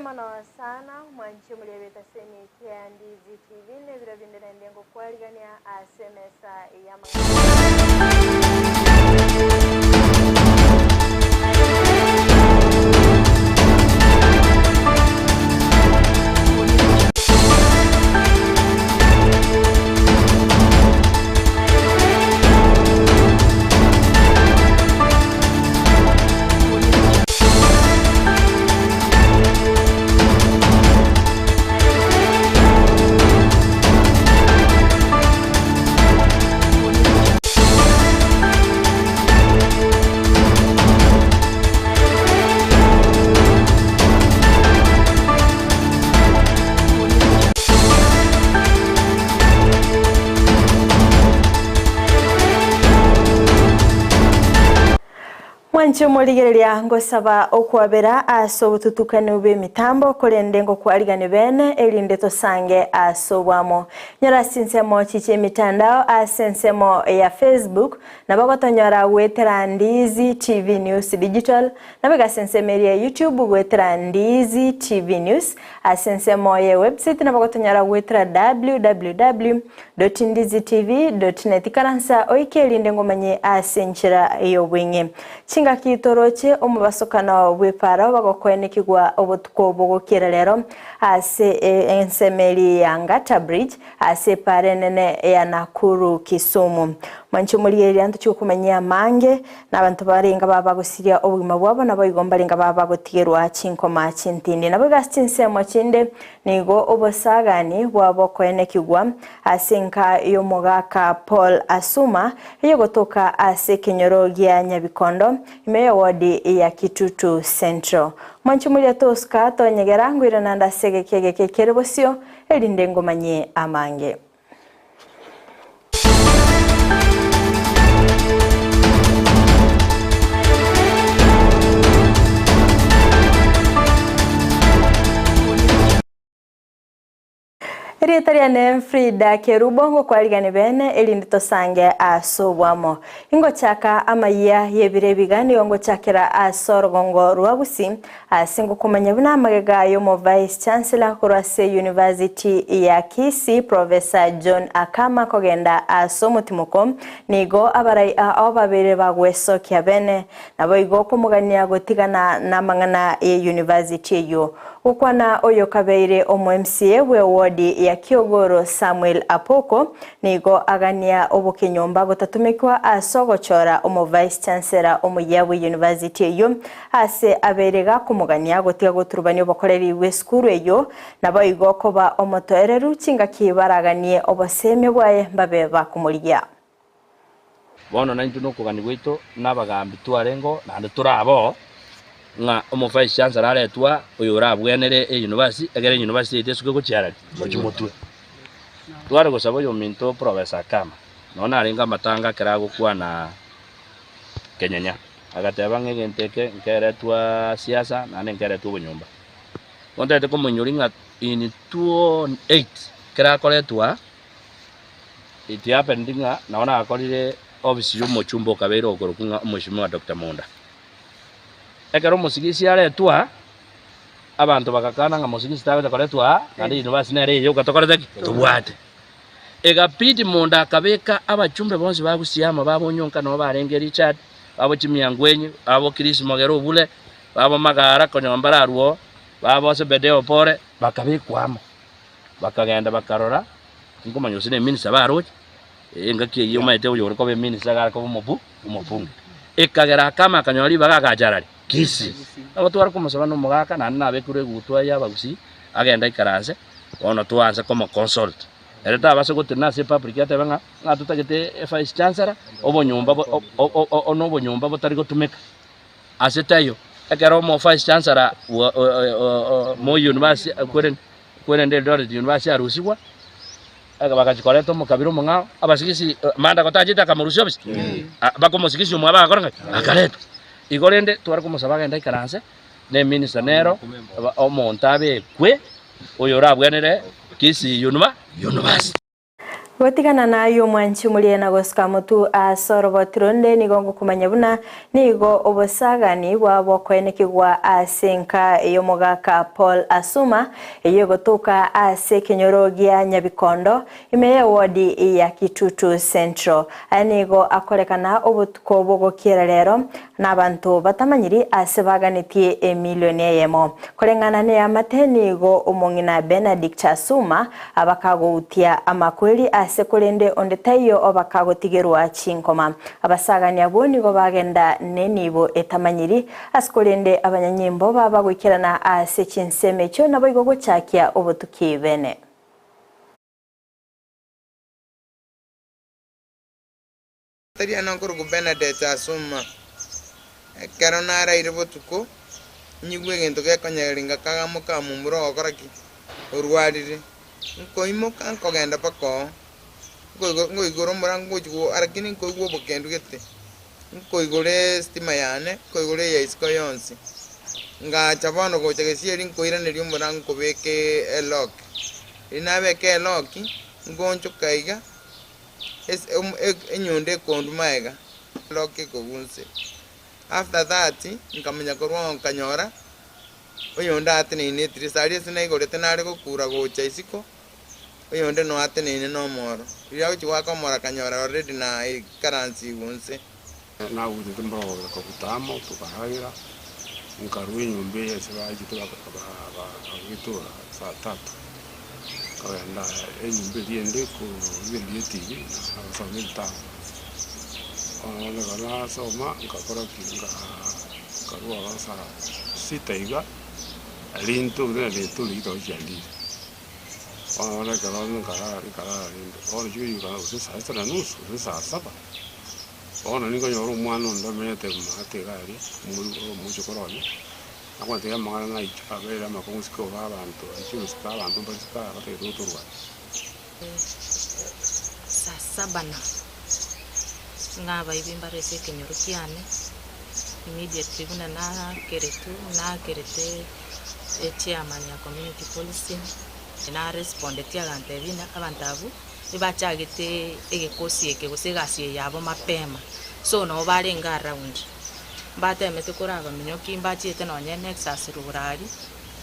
mono sana mwanche moriabete ase emiekia ya Ndizi TV na ebiro binde naende ngokwarigania ase emesa y'amang'ana. Mwanche omorigereria ngosaba okwabera ase obotutukanu bw'emitambo, korende ngokwarigani bene, erinde tosange ase obwamo. Nyora ase chinsemo chi chi'emitandao ase ensemo ya Facebook, nabo gotonyora goetera Ndizi TV News Digital, nabo iga ase ensemo eria ya YouTube goetera Ndizi TV News, ase ensemo ye website nabo gotonyora goetera www. Ndizitv.net Ikaransa oike erinde ngomanye ase enchera y'obweng'e. Chingaki toroche omobasokano bw'epaara bagokoenekigwa obotuko bogokiera rero ase ensemo eria ya Ngata Bridge ase epaara enene ya Nakuru Kisumu. Mwanche omorigereria ntochie gokomanyia amange na abanto barenga baba bagosiria obogima bwabo naboigo mbarenga baba bagotigerwa chinkoma chintindi. Naboigo ase chinsemo chinde Nigo obosagani bw'abokoenekigwa ase enka y'omogaka Paul Asuma eyogotoka ase ekenyoro gia Nyabikondo ime y'ewodi ya Kitutu Central. Mwanche moria tosuka tonyegera ngoirana nde ase egeka egeke kere bosio erinde ngomanyie amange. Erieta riane Frida Kerubo ngokwarigani bene erinde tosange ase obwamo. Ingochaka amayia y'ebiro ebiga nigo ngochakera ase orogongo rwa Gusii Ase ngokomanya buna amagega y'omo Vice Chancellor korwa ase University ya Kisii Professor John Akama kogenda ase omotimoko, nigo abarai ao babeire bagwesokia bene, naboigo okomogania gotigana namang'ana ye University eyio. Gokwana oyo kabeire omo MCA bwe ward ya Kiogoro Samuel Apoko nigo agania obokenyomba gotatumekwa ase ogochora omo Vice Chancellor omoyia bwe University eyio Ase abeire gakomogania gotiga goturubania obokoreri bw'esukuru eyio, naboigo koba omotoereru chingaki baraganie oboseemia bwaye mbabe bakomorigia. Bono naintwe nokogania gwaito nabagambi twarengeo naende toraboo, ng'a omo-vice chancellor aretwa oyo orabwenere eyunivasiti, egere eyunivasiti yaito esuke gochia arari? Gochia motwe. Tware gosaba oyominto Professor Akama, nonya narenge amatanga ekero agokwana kenyenya. Agateba ng'a egento eke nkeretwa siasa naende nkeretwa obonyomba. Bono ntagete komoinyoria ng'a in 2008 ekero akoretwa, it happened ng'a nabo nakorire ofisi ya omochumba okabeire okorokwa ng'a omweshimiwa Doctor Monda. Ekero omosigisi aretwa, abanto bagakana ng'a mosigisi tagocha koretwa aa, naende university nere eye yoka tokorete ki? Tobwate. Egabidi monda akabeka abachumbe bonsi ba Gusiama babonyonka nabo barenge Richard, babo Chimiangwenyi, babo Chris Mogere Obure, babo Magara konya mbararwo oo, babo Zebedeo Pore, bakabekwa amo, bakagenda bakarora, tinkomanya gose neminista baroche, engaki eyio omanyete oyore koba eminista iga are koba omobu omobunge. Ekagera akama akanyora ribaga agacha arari Kisii. Nabo tware komosaba na omogaka naende nabekirwe egutwa y'abagusii, agende aikaranse, bono twanse komoconsult. Ere tabasa gotenena ase epublic atebe ng'a ng'a totagete evice chancellor, obonyomba bo o- o- o nobonyomba botari gotumeka. Ase taiyo, ekero omo vice chancellor bwa Moi University kwerende kwerende Eldoret University arusigwa, eke bagachia koreta omokabira omong'ao, abasigisi manda gotachete akamorusia obisi, mpaka omosigisi omwabo agakora ng'aki? Akaretwa. Igo rende tware komosaba agende aikaranse, na eminister nero, omonto abekwe, oyorabwenere Kisii University. Gotigana nayio omwanchi omoria na gosuka motu ase oroboti ronde nigo ngokomanya buna nigo obosagani bwa bokoenekigwa ase enka y'omogaka Paul Asuma eyio egotoka ase ekenyoro gia Nyabikondo ime y'ewodi ya Kitutu Central. Aya nigo akorekana obotuko bw'ogokiera rero nabanto batamanyiri ase baganetie emilioni eyemo. Koreng'ana neamate nigo omong'ina Benedict Asuma abakagoutia amakweri ase korende onde taiyo obakagotigerwa chinkoma. Abasagani abwo nigo bagenda nenibo etamanyiri ase korende abanyanyimbo baba goikerana ase chinsemo echio naboigo gochakia obotuki bene. Tari ane nkorokwa Bernadette Asuma. Ekero naraire botuko, nyigwe egento gekonyegeria ngakaga mokamomura ogokora ki? Orwarire. Nkoimoka nkogenda mpaka oo, nkoigo nkoigora omorango ngochia go lakini nkoigwa obokendu gete, nkoigora estima yane, nkoigora eya isiko yonsi. Ngacha bono gocha gesieri nkoiraneria omorango nkobeka elock. Riria nabeka elock, ngonchoka iga. Enyundo ekondwa magega, lock ekogunse. After that nkamanya korwa oo nkanyora oyonde ateneine etirisa aria ase naigorete nare gokura gocha isiko, oyonde noo ateneine na omoro. Riria agochia goaka omoro akanyora already naikaransigwe inse. Nagutete mbororo kobuta amo, tokaragera, nkarua enyomba eye ase bachete bakagetora saa tatu, nkagenda enyomba eria ende korigereria etibi na gosoma ebitabu. Bono ekero nasoma nkakora ki? Nkarua ororo saa sita iga, rintwe rintwe riria chiandire. Bono ekero nkarara nkarara rende, bono chigoika gose saa sita na nusu gose saa saba. Bono ninkonyora omwana onde omenyete maate iga aria, omochokoro one, agontebia amang'ana naicho abeire amakong'u isiko iga abanto aichire isiko abanto mbare isiko aa batagete gotorwania. Saa saba na ng'a abaibi mbare ase ekenyoro kiane, immediately buna nakeretwe, nakerete echairman ya community policing, narespondeti agantebia ng'a abanto abwo. Nibachagete egekosi eke gose egasi eye yabo mapema, so nabo barenge around. Mbatemete korabaminyokia mbachiete nonye Nexus rogoro aria,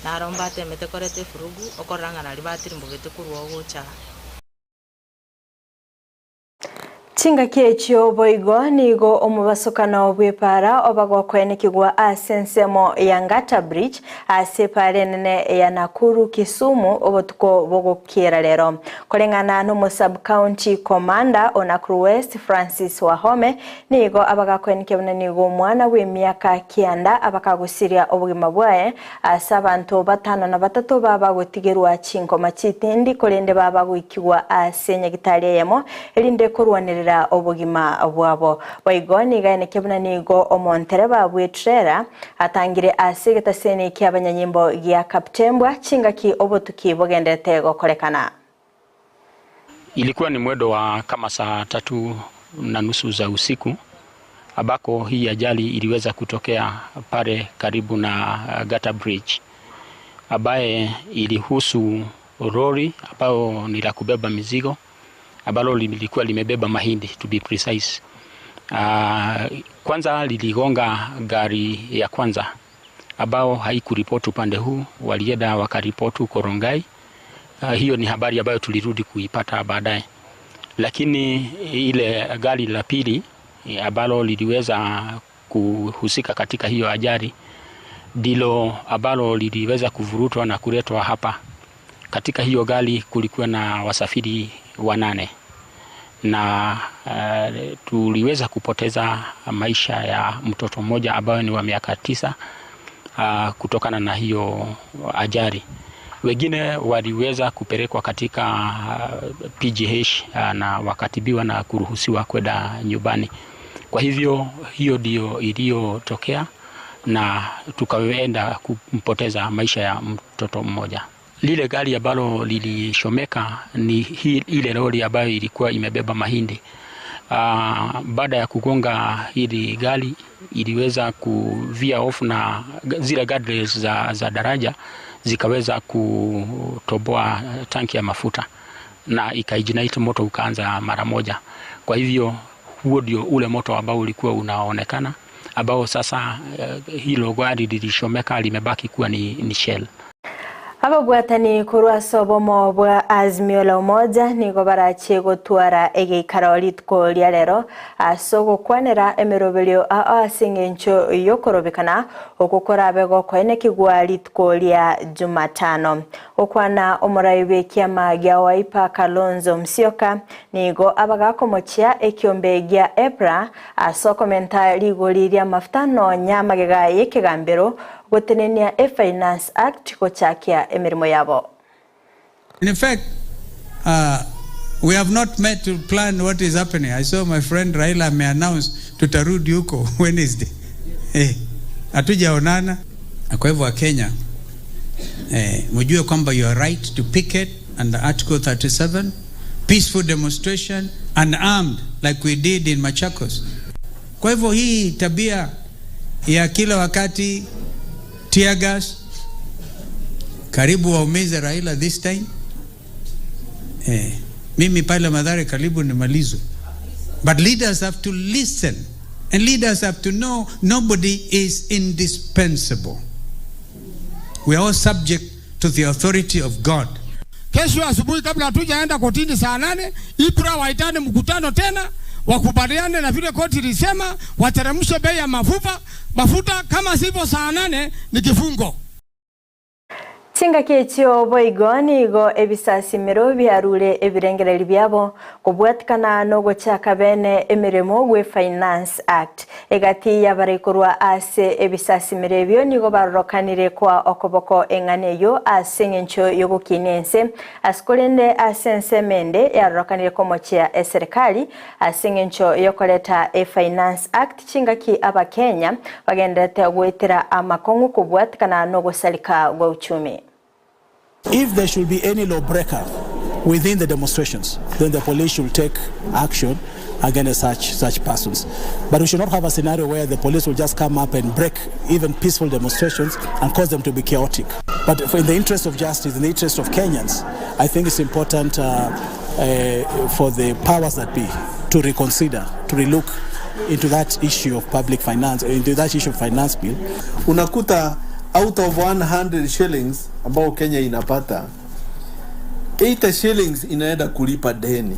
naro mbatemete koreta efurugu, okorora ng'a naria batirimbogete korwa oo gocha aa. Chingaki echio boigo nigo omobasokano bw'epaara oba gokoenekigwa ase ensemo ya Ngata Bridge ase epaara enene ya Nakuru Kisumu obotuko bogokiera rero. Koreng'ana n'omo-sub-county commander o Nakuru West Francis Wahome nigo abagakoenekia buna nigo omwana bw'emiaka kianda abakagusiria obogima bwaye Ase abanto batano na batato baba gotigerwa chinkoma chitindi, korende baba goikigwa ase nyagitari eyemo, erinde korwanerera obogima bwabo. Boigo nigo aenekia buna nigo omontereba bw'etrela atangire ase egetaseni ki'abanyanyimbo gia Kaptembwa chingaki obotuki bogenderete gokorekana. Ilikuwa ni mwendo wa kama saa tatu na nusu za usiku ambako hii ajali iliweza kutokea pale karibu na Gata Bridge ambaye ilihusu lori ambayo ni la kubeba mizigo ambalo lilikuwa limebeba mahindi to be precise. Kwanza liligonga gari ya kwanza ambao haikuripoti upande huu, walienda wakaripoti huko Rongai. Hiyo ni habari ambayo tulirudi kuipata baadaye, lakini ile gari la pili ambalo liliweza kuhusika katika hiyo ajali ndilo ambalo liliweza kuvurutwa na kuletwa hapa. Katika hiyo gari kulikuwa na wasafiri wanane na tuliweza kupoteza maisha ya mtoto mmoja ambaye ni wa miaka 9 kutokana na hiyo ajali. Wengine waliweza kupelekwa katika PGH na wakatibiwa na kuruhusiwa kwenda nyumbani. Kwa hivyo hiyo ndio iliyotokea na tukaenda kumpoteza maisha ya mtoto mmoja. Lile gari ambalo lilishomeka ni ile lori ambayo ilikuwa imebeba mahindi. Baada ya kugonga hili gari iliweza kuvia off na zile guardrails za daraja zikaweza kutoboa tanki ya mafuta na ikaignite moto ukaanza mara moja. Kwa hivyo huo ndio ule moto ambao ulikuwa unaonekana ambao sasa hilo gari lilichomeka limebaki kuwa ni shell. Ababwatani korwa ase obomo bwa Azimio la Umoja nigo barachie gotwara egeikaro rituko ria rero ase ogokwanera emeroberio ao ase eng'encho yokorobekana okwo korabe gokoenekigwa rituko ria Jumatano. Gokwana omorai bw'ekiama gia Wiper Kalonzo Musyoka nigo abagakomochia ekiombe gia EPRA ase okomenta rigori ri'amafuta nonya amagega y'ekegambero gotenenia e-Finance Act gochakia emeremo yabo. In fact, we have not met to plan what is happening. I saw my friend Raila ameannounce tutarudi huko Wednesday. Hatujaonana. Kwa hivyo Wakenya, mjue kwamba you are right to picket under Article 37, peaceful demonstration unarmed like we did in Machakos. Kwa hivyo hii tabia ya kila wakati tear gas, karibu waumize Raila this time. Mimi pale Mathare karibu nimalizwe. But leaders have to listen and leaders have to know nobody is indispensable. We are all subject to the authority of God. Kesho asubuhi kabla hatujaenda kotini saa 8, EPRA waitane mkutano tena, wakubaliane na vile koti ilisema, wateremshe bei ya mafuta, kama sivyo saa 8 ni kifungo. Chingaki echio boigo nigo ebisasimero biarure ebirengereri biabo kobwatikana nogochaka bene emeremo gwe Finance Act. Egati yabarekorwa ase ebisasimero ebio nigo barorokanire kwa okoboko eng'ana eyo ase eng'encho yogokina ense ase korende ase ensemende yarorokanire komochia eserikali ase eng'encho yokoreta e Finance Act chingaki abakenya bagenderete gwetera amakong'u kobwatikana nogosalika gwa uchumi. If there should be any lawbreaker within the demonstrations, then the police should take action against such persons. But we should not have a scenario where the police will just come up and break even peaceful demonstrations and cause them to be chaotic. But in the interest of justice, in the interest of Kenyans, I think it's important for the powers that be to reconsider, to relook into that issue of public finance, into that issue of finance bill. Unakuta out of 100 shillings ambao Kenya inapata, 80 shillings inaenda kulipa deni,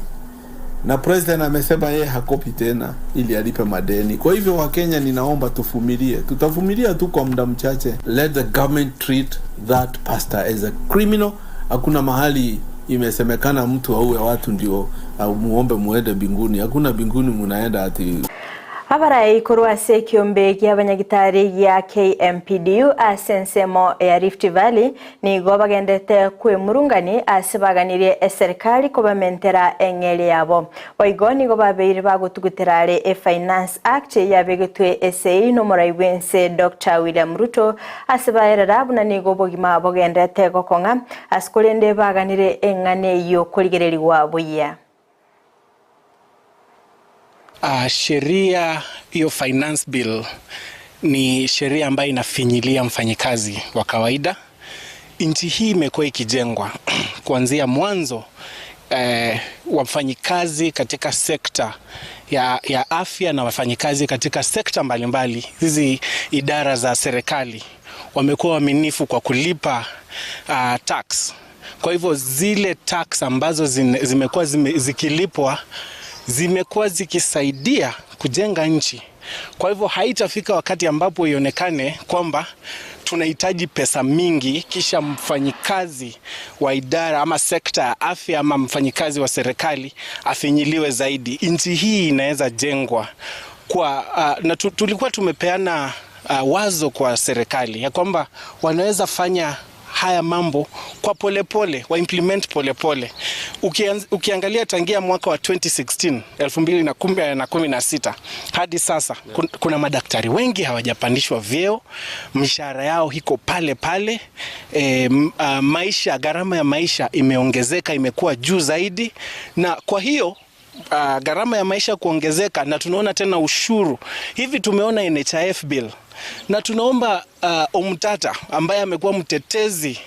na president amesema yeye hakopi tena ili alipe madeni. Kwa hivyo Wakenya, ninaomba tuvumilie, tutavumilia tu kwa muda mchache. Let the government treat that pastor as a criminal. Hakuna mahali imesemekana mtu auwe watu ndio muombe muende mbinguni. Hakuna mbinguni munaenda ati. Abarai korwa ase ekiombe gia abanyagitari gia KMPDU ase ensemo ya Rift Valley nigo bagendete kwemurungani ase baganirie eserikali kobamentera eng'eri yabo. Boigo nigo babeire bagotugutera are e Finance Act yabegetwe esei n'omorai bwense Dr. William Ruto ase baerera buna nigo obogima bogendete gokong'a ase korende baganire eng'ana eywo korigereriwa buya. Sheria hiyo finance bill ni sheria ambayo inafinyilia mfanyikazi wa kawaida. Nchi hii imekuwa ikijengwa kuanzia mwanzo, wafanyikazi katika sekta ya afya na wafanyikazi katika sekta mbalimbali, hizi idara za serikali wamekuwa waaminifu kwa kulipa tax. Kwa hivyo zile tax ambazo zimekuwa zikilipwa zimekuwa zikisaidia kujenga nchi. Kwa hivyo haitafika wakati ambapo ionekane kwamba tunahitaji pesa mingi kisha mfanyikazi wa idara ama sekta ya afya ama mfanyikazi wa serikali afinyiliwe zaidi. Nchi hii inaweza jengwa kwa, na tulikuwa tumepeana wazo kwa serikali ya kwamba wanaweza fanya haya mambo kwa polepole, wa implement polepole. Ukiangalia tangia mwaka wa 2016, elfu mbili na kumi, na kumi na sita, hadi sasa, kuna madaktari wengi hawajapandishwa vyeo, mishahara yao iko pale pale, gharama ya maisha imeongezeka, imekuwa juu zaidi, na kwa hiyo gharama ya maisha kuongezeka, na tunaona tena ushuru. Hivi tumeona NHIF bill, na tunaomba Omtata ambaye amekuwa mtetezi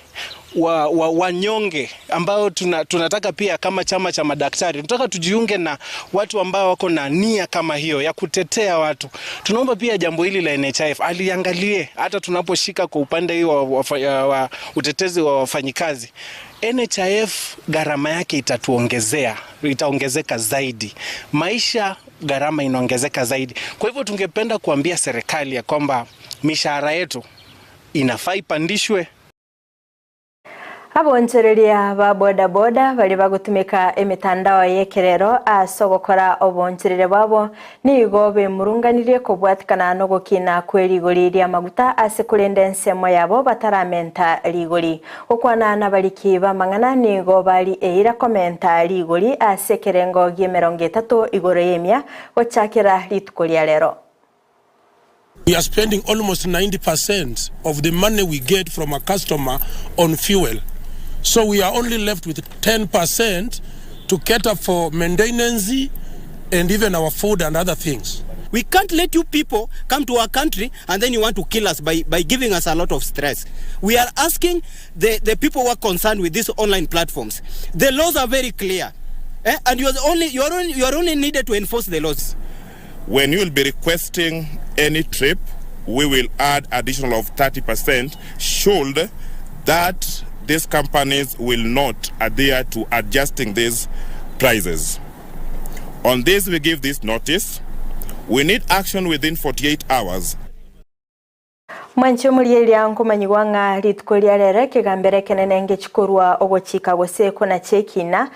wa, wa, wanyonge ambao tuna, tunataka pia kama chama cha madaktari tunataka tujiunge na watu ambao wako na nia kama hiyo ya kutetea watu. Tunaomba pia jambo hili la NHIF aliangalie, hata tunaposhika kwa upande hii wa, wa, wa, wa utetezi wa wafanyikazi. NHIF gharama yake itatuongezea, itaongezeka zaidi, maisha gharama inaongezeka zaidi. Kwa hivyo tungependa kuambia serikali ya kwamba mishahara yetu inafaa ipandishwe. Abonchereria ba bodaboda baria bagotumeka emitandao y'ekerero ase ogokora oboncherere bwabo nigo bemurunganirie kobwatikana na ogokina kwe rigori ria maguta ase korenda ensemo yabo bataramenta rigori. Gokwana na abariki b'amang'ana nigo bari eira komenta rigori ase ekerengo gia emerongo etato igoro y'emia gochakera rituko ria rero. We are spending almost 90% of the money we get from a customer on fuel. So we are only left with 10% to cater for maintenance and even our food and other things. We can't let you people come to our country and then you want to kill us by, by giving us a lot of stress. We are asking the, the people who are concerned with these online platforms. The laws are very clear. Eh? And you are, only, you, are only, you are only needed to enforce the laws. When you will be requesting any trip, we will add additional of 30% should that these companies will not adhere to adjusting these prices. On this, we give this notice. We need action within 48 hours. Mwanche omorieria nkomanyigwa ng'a rituko ria rero ekegambero ekenene ngechikorwa ogochika gose konacha ekina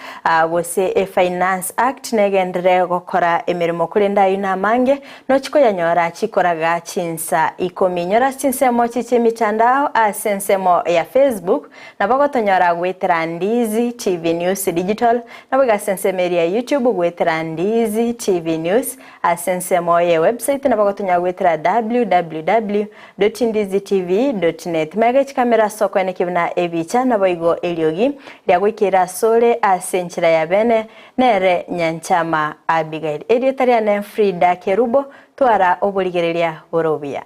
gose e Finance Act negenderere gokora emeremo korende aywo namange nochikoyanyora chikoraga chinsa ikomi. Nyora chinsemo chiche emitandao ase ensemo ya Facebook nabo ogotonyora goetera Ndizi TV News Digital nabo iga ase ensemo eria ya YouTube goetera Ndizi TV News ase ensemo ye website nabo ogotonyora goetera www ndizitv.net. Magega chikamera ase okoenekia buna ebicha naboigo eriogi riagoikera asore ase enchera ya bene nere Nyanchama Abigail. Erieta riane Frida Kerubo twara oborigereria bore obuya.